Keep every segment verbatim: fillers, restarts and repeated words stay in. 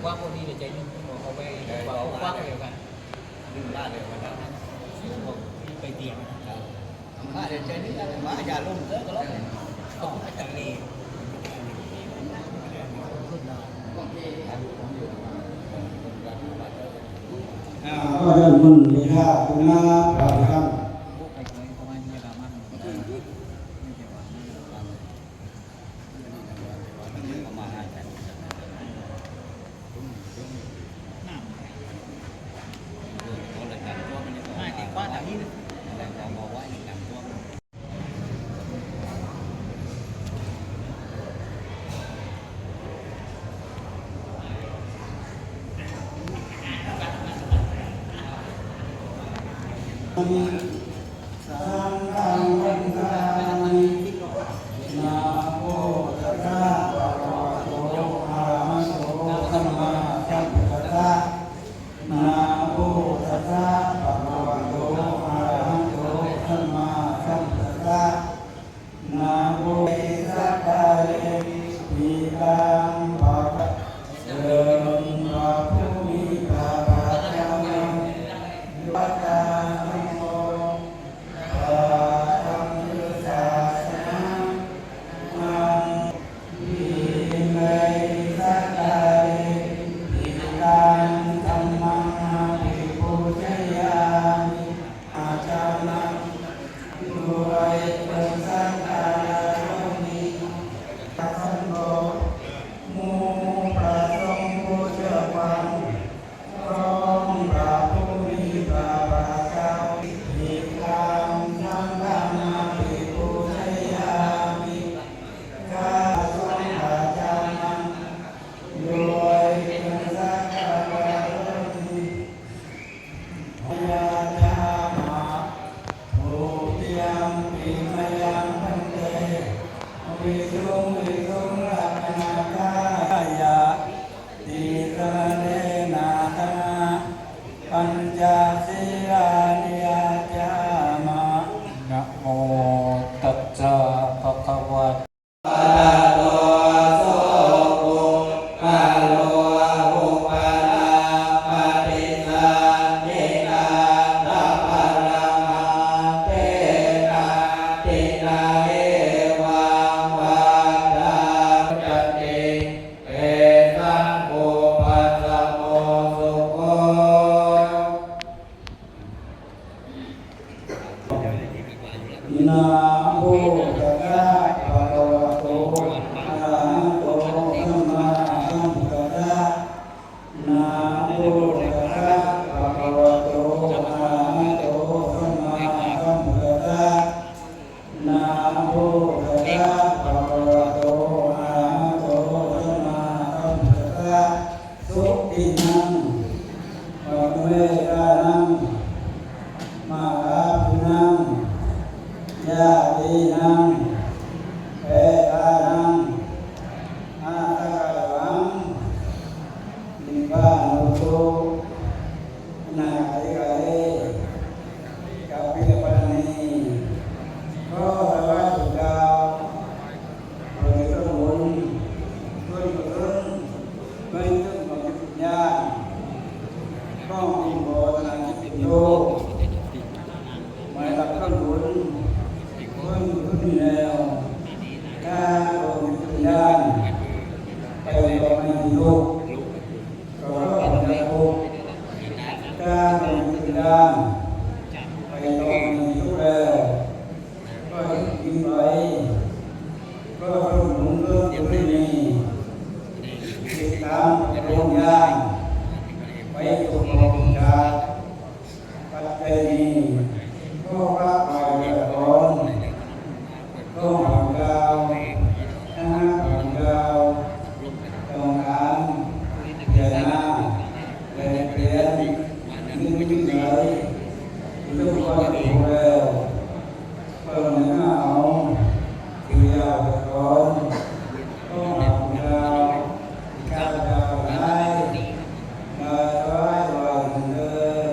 ว่าพวกนี้จะใช้เรื่องของเขาไว้ เออ ว่าว่าเดียวกัน เรื่องบ้านเดียวกันนะ พวกที่ไปเตรียม ครับ บ้านเดียวใจนี่แหละ มาอย่าลงเถอะก็แล้วกัน อาจารย์ลี อ่า ก็เริ่มต้นเลยครับ คุณน้าพระท่าน Saṅghaṃ vandāmi. Namo tassa bhagavato arahato sammāsambuddhassa. Namo tassa bhagavato arahato sammāsambuddhassa. Namo tassa bhagavato arahato sammāsambuddhassa. หมู่พระสงฆ์ผู้เชื่อฟัง ของพระผู้มีพระภาคเจ้า Idaṃ saṅghaṃ abhipūjayāmi. ข้าสงฆ์อาจารย์นั้น โดยเครื่องสักการะเหล่านี้ Yācāma. Dutiyampi mayaṃ bhante visuṃ visuṃ rakkhaṇatthāya tisaraṇena saha pañca sīlāni yācāma. Namo tassa bhagavato arahato sammāsambuddhassa. Namo tassa bhagavato arahato sammāsambuddhassa. Namo tassa bhagavato arahato sammāsambuddhassa. Namo tassa bhagavato arahato sammāsambuddhassa. Sukhinaṃ paṭivedanaṃ mahāpuññaṃ ñātīnaṃ petānaṃ attaṃ nibbānātu. นาทีนี้ กับพิธีนี้ ขอถวายบุญดาว เพื่อจะทำบุญ ช่วยกุศล ไม่ต้องมาคิดยาก ต้องมีโมทนาจิตโยก หมายรับผลบุญ ช่วยกุศลแล้ว ถ้าเรามีปัญญา ไปต่อในโลก ก็ต้องได้พบ ถ้าเรามีปัญญา ไปต่อในโลกแล้ว ก็จะมีไป ก็ต้องหนุนเรื่องนี้ ติดตามพระองค์ญาณ ไปสู่พระองค์ญาณ ปัจจัยนี้ ก็ว่าไปเดือดร้อน ก็ของเรา ทั้งของเรา ต้องการเดือนหน้า เดือนเปลี่ยน นึกไม่ถึงเลย ทุกคนรู้แล้ว เปิดเนื้อเอา คือยาวเดือดร้อน ก็ของเรา ข้าพเจ้าได้ มาถวายวันเดิน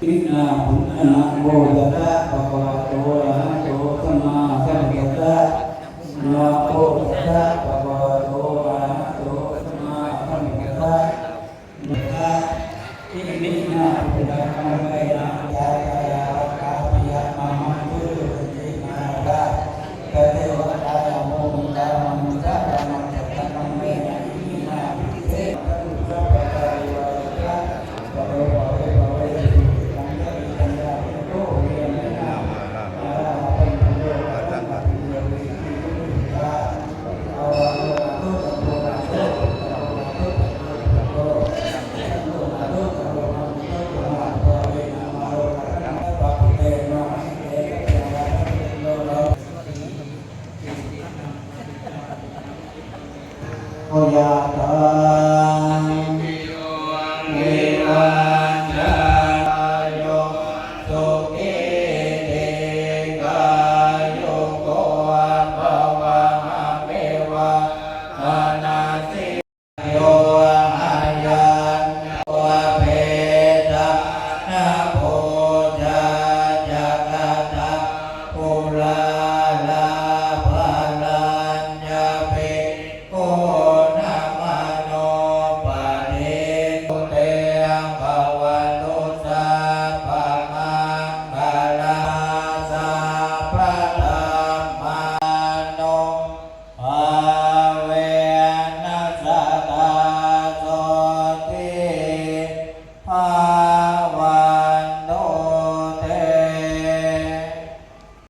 Namo tassa bhagavato